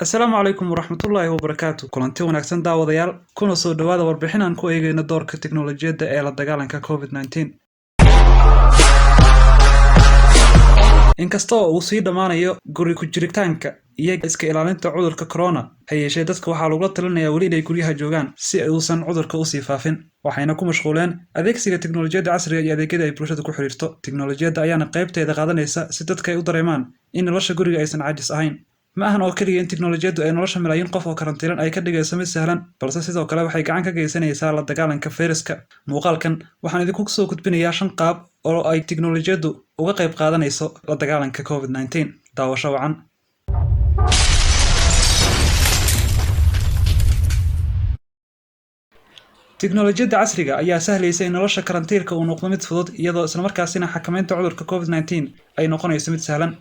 Asalaamu calaykum waraxmatullaahi wabarakaatu. Kulanti wanaagsan daawadayaal, kuna soo dhowaada warbixin aan ku eegayno doorka tiknoolajiyadda ee la dagaalanka COVID-19. Inkasta oo uu sii dhammaanayo guri ku jiritaanka iyo iska ilaalinta cudurka corona, ha yeeshee dadka waxaa lagula talinayaa weli inay guryaha joogaan si uusan cudurka usii faafin. Waxayna ku mashquuleen adeegsiga tiknoolajiyadda casriga iyo adeegyada ay bulshada ku xiriirto. Tiknoolajiyadda ayaana qaybteeda qaadanaysa si dadka ay u dareemaan in nolosha guriga aysan caajis ahayn. Ma ahan oo keliya in tiknoolajiyaddu ay nolosha malaayiin qof oo karantiilan ay ka dhigayso mid sahlan, balse sidoo kale waxay gacan ka geysanaysaa la dagaalanka fayraska. Muuqaalkan waxaan idinku soo gudbinayaa 5 qaab oo ay tiknoolajiyaddu uga qayb qaadanayso la dagaalanka COVID-19. Daawasho wacan. Tiknoolajiyadda casriga ayaa sahlaysa in nolosha karantiilka uu noqdo mid fudud, iyadoo islamarkaasina xakameynta cudurka COVID-19 ay noqonayso mid sahlan.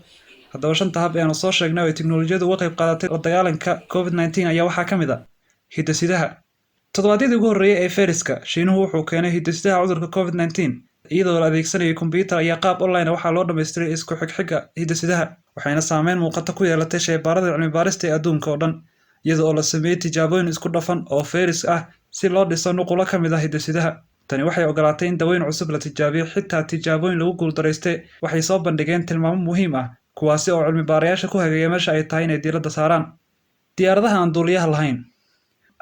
Haddaba shanta hab ee aanu soo sheegnay oo ay tiknoolajiyaddu uga qayb qaadatay la dagaalanka COVID-19 ayaa waxaa ka mid ah hidde-sidaha. Toddobaadyadii ugu horreeyay ee fayraska, Shiinuhu wuxuu keenay hidde-sidaha cudurka COVID-19 iyadoo la adeegsanayo kombiyuutar ayaa qaab online waxaa loo dhammaystiray isku xigxiga hidde-sidaha, waxayna saameyn muuqata ku yeelatay shaybaarada cilmi-baarista ee adduunka oo dhan, iyada oo la sameeyey tijaabooyin isku dhafan oo fayras ah si loo dhiso nuqulo ka mid ah hidde-sidaha. Tani waxay ogolaatay in dawooyin cusub la tijaabiyo, xitaa tijaabooyin lagu guuldareystay waxay soo bandhigeen tilmaamo muhiim ah, kuwaasi oo cilmi-baarayaasha ku hagaya meesha ay tahay inay diiradda saaraan. Diyaaradaha aan duuliyaha lahayn.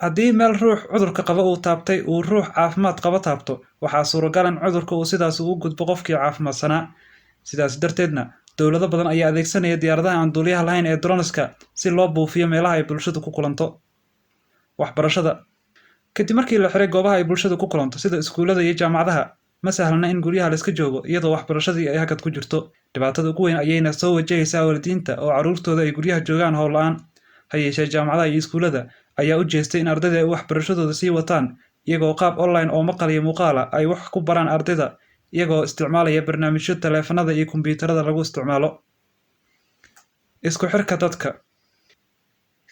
Haddii meel ruux cudurka qaba uu taabtay uu ruux caafimaad qaba taabto, waxaa suuragal in cudurka uu sidaas ugu gudbo qofkii caafimaadsanaa. Sidaas darteedna, dowlado badan ayaa adeegsanaya diyaaradaha aan duuliyaha lahayn ee droneska si loo buufiyo meelaha ay bulshadu ku kulanto. Waxbarashada. Kadib markii la xiray goobaha ay bulshadu ku kulanto sida iskuulada iyo jaamacadaha, ma sahlana in guryaha la iska joogo iyadoo waxbarashadii ay hakad ku jirto. Dhibaatada ugu weyn ayayna soo wajahaysaa waalidiinta oo carruurtooda ay guryaha joogaan howl la'aan. Ha yeeshee jaamacadaha iyo iskuulada ayaa u jeestay in ardayda ay waxbarashadooda sii wataan, iyagoo qaab online oo maqal iyo muuqaal ah ay wax ku baraan ardayda, iyagoo isticmaalaya barnaamijyo taleefanada iyo kombiyuutarada lagu isticmaalo. Isku xirka dadka.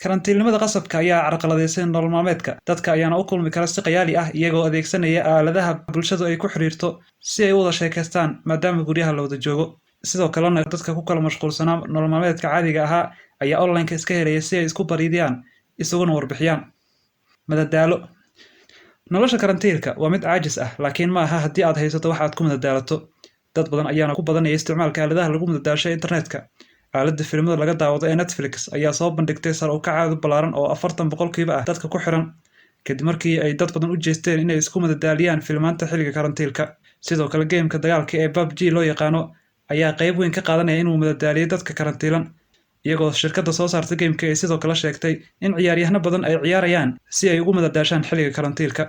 Karantiilnimada qasabka ayaa carqaladeysay nolol maalmeedka dadka, ayaana u kulmi kara si qayaali ah iyagoo adeegsanaya aaladaha bulshadu ay ku xiriirto si ay u wada sheekaystaan maadaama guryaha la wada joogo. Sidoo kalena dadka ku kala mashquulsanaa nolol maalmeedka caadiga ahaa ayaa online-ka iska helaya si ay isku bariidiyaan isuguna warbixiyaan. Madadaalo. Nolosha karantiilka waa mid caajis ah, laakiin ma aha haddii aad haysato wax aad ku madadaalato. Dad badan ayaana ku badanaya isticmaalka aaladaha lagu madadaasho ee internetka. Aaladda filimada laga daawado ee Netflix ayaa soo bandhigtay sare u kac aad u ballaaran oo 40% ah dadka ku xiran, kadib markii ay dad badan u jeesteen inay isku madadaaliyaan filmaanta xilliga karantiilka. Sidoo kale geemka dagaalka ee PUBG loo yaqaano ayaa qayb weyn ka qaadanaya inuu madadaaliyo dadka karantiilan, iyagoo shirkadda soo saarta geemka ay sidoo kale sheegtay in ciyaaryahano badan ay ciyaarayaan si ay ugu madadaashaan xilliga karantiilka.